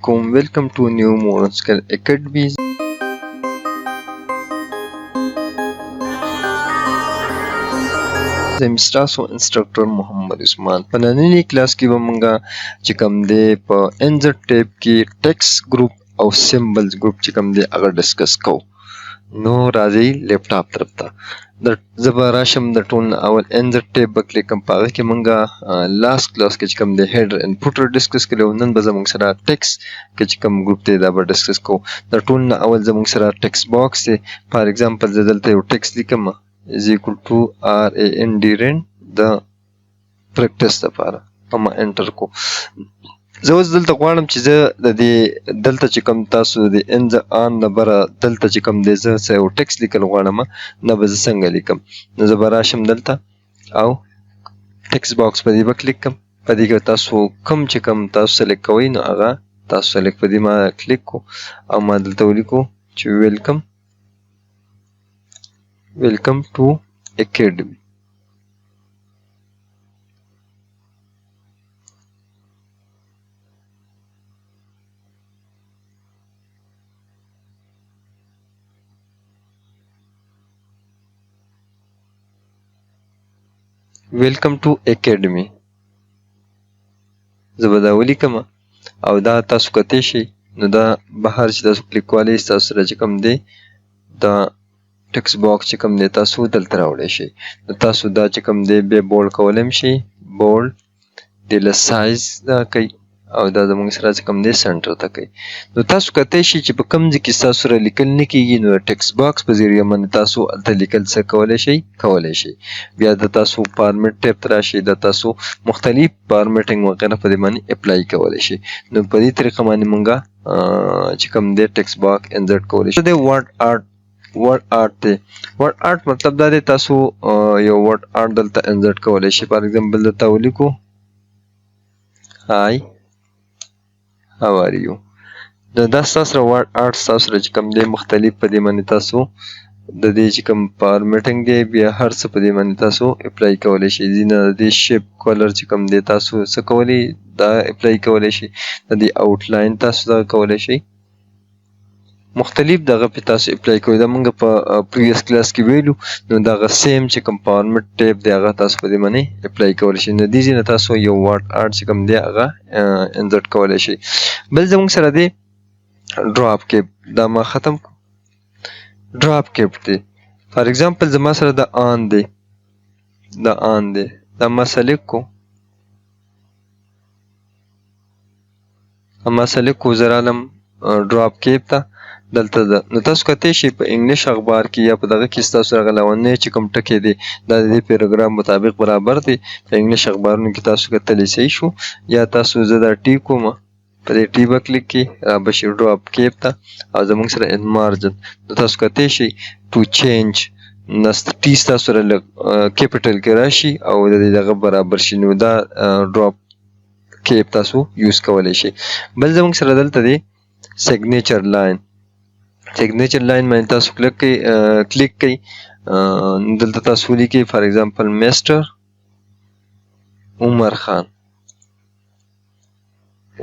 علیکم welcome to new modern skill academy. زه یم ستاسو انسټرکټر محمد عثمان. په ننني کلاس کې به مونږ چې کوم دی په انزرټ ټیب کې ټیکس ګروپ او سیمبلز ګروپ چې کوم دی هغه ډسکس کوو. نو راځئ لیپټاپ طرف ته. زه به راشم د ټول نه اول انزرټ ټیب به کلیک کوم. په هغه کې مونږ لاست کلاس کې چې کوم دی هیډر اند فوټر ډسکس کړو. نن به زمونږ سره ټیکس کې چې کوم ګروپ دی دا به ډسکس کوو. د ټول نه اول زمونږ سره ټیکس باکس دی. فار ایگزامپل زه دلته یو ټیکس لیکم is equal to R A N D rand د پریکټس لپاره او ما انټر کو. زه اوس دلته غواړم چې زه د دې دلته چې کوم تاسو د ان ز آن نه بره دلته چې کوم دی زه څه یو ټیکس لیکل غواړم، نه به زه څنګه لیکم؟ نو زه به راشم دلته او ټیکس باکس په دې به کلیک کړم. په دې کې تاسو کوم چې کوم تاسو سلیکټ کوئ نو هغه تاسو سلیکټ په دې ما کلیک کو او ما دلته ولیکو چې ویلکم ویلکم ټو اکیډمي. ویلکم ټو اکیډمي زه به دا ولیکم او دا تاسو کتی شئ. نو دا بهر چې تاسو کلیک کولی ستاسو سره چې کوم دی دا ټیکس باکس چې کوم دی تاسو دلته راوړی شئ. نو تاسو دا چې کوم دی بیا بولډ کولی هم شئ، بولډ دې له سایز دا کوي او دا زموږ سره چې کوم دی سنټر ته کوي. نو تاسو کتی شئ چې په کوم ځای کې ستاسو سره لیکل نه کېږي نو ټیکس باکس په ذریعه باندې تاسو هلته لیکل څه کولی شئ کولی شئ. بیا د تاسو فارمیټ ټیب ته راشئ، دا تاسو مختلف فارمیټینګ وغیره په دې باندې اپلای کولی شئ. نو په دې طریقه باندې مونږ چې کوم دی ټیکس باکس انزرټ کولی شو. د ورډ آرټ، ورډ آرټ دی. ورډ آرټ مطلب دا دی تاسو یو ورډ آرټ دلته انزرټ کولی شئ. فار ایگزامپل دلته ولیکو های هاو ار یو. نو دا ستاسو سره ورډ آرټ ستاسو سره چې کوم دی مختلف په دې باندې تاسو د دې چې کوم فارمیټینګ دی بیا هر څه په دې باندې تاسو اپلای کولی شئ. ځینې د دې شیپ کلر چې کوم دی تاسو څه کولی دا اپلای کولی شئ، د دې آوټ لاین تاسو دغه کولی شئ، مختلف دغه په تاسو اپلای کوئ. دا مونږ په پریویس کلاس کې ویلو. نو دغه سیم چې کوم فارمیټ ټیب دی هغه تاسو په دې باندې اپلای کولی شئ. نو دې ځای نه تاسو یو ورډ آرټ چې کوم دی هغه انزرټ کولی شئ. بل زموږ سره دی ډراپ کیپ، دا ما ختم کړو. ډراپ کیپ دی فار ایگزامپل زما سره دا آن دی، دا آن دی، دا ما سلیکټ کو، ما سلیکټ کو، زه رالم ډراپ کیپ ته دلته ده. نو تاسو کتی شئ په انګلیش اخبار کې یا په دغه کې ستاسو هغه لاندې چې کوم ټکی دی دا د دې پیراګراف مطابق برابر دی. په انګلیش اخبارونو کې تاسو کتلی صحیح شو. یا تاسو زه دا ټي کوم په دې ټي به کلیک کړئ را به شي ډراپ کیپ ته او زموږ سره ان مارجن. نو تاسو کتی شئ ټو چینج نست ټي ستاسو سره لږ کیپټل کې راشي او د دې دغه برابر شي. نو دا ډراپ کیپ تاسو یوز کولی شئ. بل زموږ سره دلته دی سیګنیچر لاین. سیګنیچر لاین باندې تاسو کلیک کړئ، کلیک کړئ. دلته تاسو ولیکئ فار ایگزامپل میسټر عمر خان،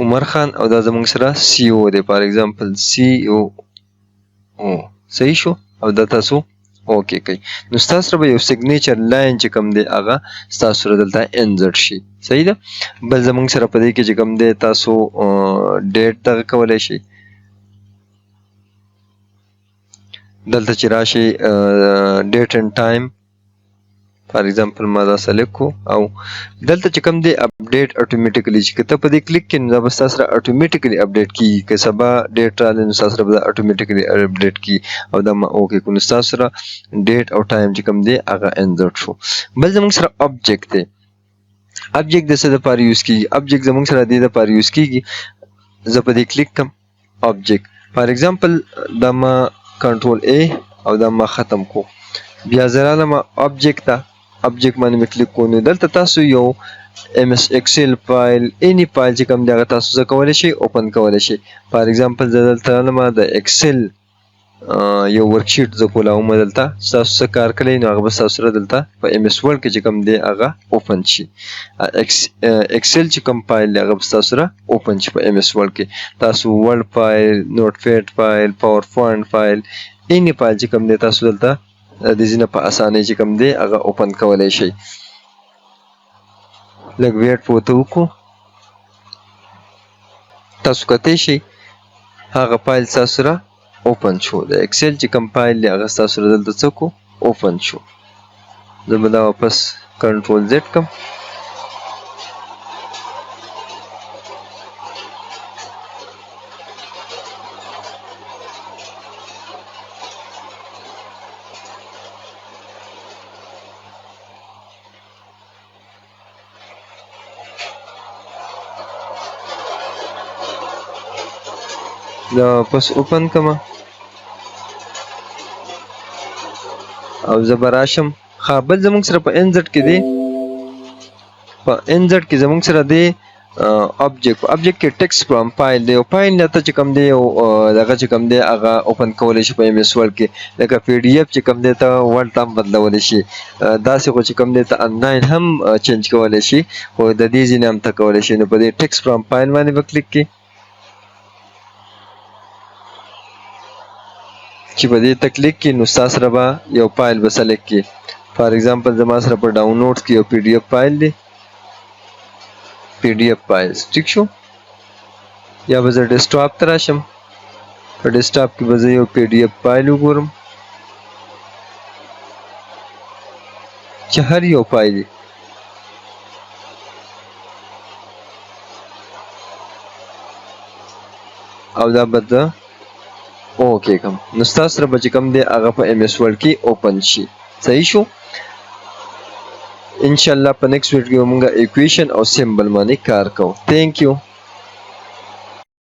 عمر خان او دا زموږ سره سی او دی، فار ایگزامپل سی او او صحیح شو. او دا تاسو اوکی کړئ. نو ستاسو سره به یو سیګنیچر لاین چې کوم دی هغه ستاسو سره دلته انزرټ شي. صحیح ده. بل زموږ سره په دې کې چې کوم دی تاسو ډیټ دغه کولی شئ. دلته چې راشي ډیټ اینډ ټایم فار ایگزامپل ما دا سلیکټ کو او دلته چې کوم دی اپډیټ اتوماتیکلی چې ته په دې کلیک کړې نو دا به ستاسو سره اتوماتیکلی اپډیټ کیږي. که سبا ډیټ راغلی نو ستاسو سره به دا اتوماتیکلی اپډیټ کیږي او دا ما اوکی کړو. نو ستاسو سره ډیټ او ټایم چې کوم دی هغه انزرټ شو. بل زموږ سره ابجیکټ دی. ابجیکټ د څه دپاره یوز کیږي؟ ابجیکټ زموږ سره دې دپاره یوز کیږي. زه په دې کلیک کړم ابجیکټ فار ایگزامپل دا ما کنټرول ای او دا ما ختم کو. بیا زه رالم ابجیکټ ته، ابجیکټ باندې مې کلیک کو. نو دلته تاسو یو ایم ایس ایکسل فایل اینی فایل چې کوم دی هغه تاسو څه کولی شئ اوپن کولی شئ. فار ایگزامپل زه دلته رالم د ایکسل یو ورکشیټ زه کولاوم دلته. تاسو څه کار کړئ نو هغه به تاسو سره دلته په ایم ایس ورډ کې چې کوم دی هغه اوپن شي. ایکسل چې کوم فایل دی هغه به تاسو سره اوپن شي په ایم ایس ورډ کې. تاسو ورډ فایل، نوټ پیډ فایل، پاور پوینټ فایل، اینی فایل چې کوم دی تاسو دلته د ځینې په اسانۍ چې کوم دی هغه اوپن کولی شئ. لږ ویټ پورته وکړو، تاسو کتی شئ هغه فایل تاسو سره اوپن شو. د ایکسل چې کوم فایل دی هغه تاسو سره دلته څه کو اوپن شو. زه به دا واپس کنټرول زیډ کړم. دا واپس اوپن کړم او زه به راشم. ښه، بل زموږ سره په انزرټ کې دی، په انزرټ کې زموږ سره دی ابجیکټ. په ابجیکټ کې ټیکسټ فرام فایل دی، او فایل نه ته چې کوم دی او دغه چې کوم دی هغه اوپن کولی شي په ایم ایس ورډ کې. لکه پی ډي اف چې کوم دی ته ورډ ته هم بدلولی شي، داسې خو چې کوم دی ته انلاین هم چینج کولی شي، خو د دې ځینې هم ته کولی شي. نو په دې ټیکسټ فرام فایل باندې به کلیک کړې، چې په دې ته کلیک کړې نو ستا سره به یو فایل به سلیکټ کړې. فار ایگزامپل زما سره په ډاونلوډ کې یو پی ډي اف فایل دی، پی ډي اف فایلز، ټیک شو. یا به زه ډیسکټاپ ته راشم، په ډیسکټاپ کې به زه یو پی ډي اف فایل وګورم چې هر یو فایل دی. او دا به زه اوکې کړم، نو ستاسو سره به چې کوم دی هغه په ایم ایس ورډ کې اوپن شي. صحیح شو. انشاءالله په نیکسټ ویډیو کې به موږ ایکویشن او سیمبل باندې کار کوو. ثانک یو.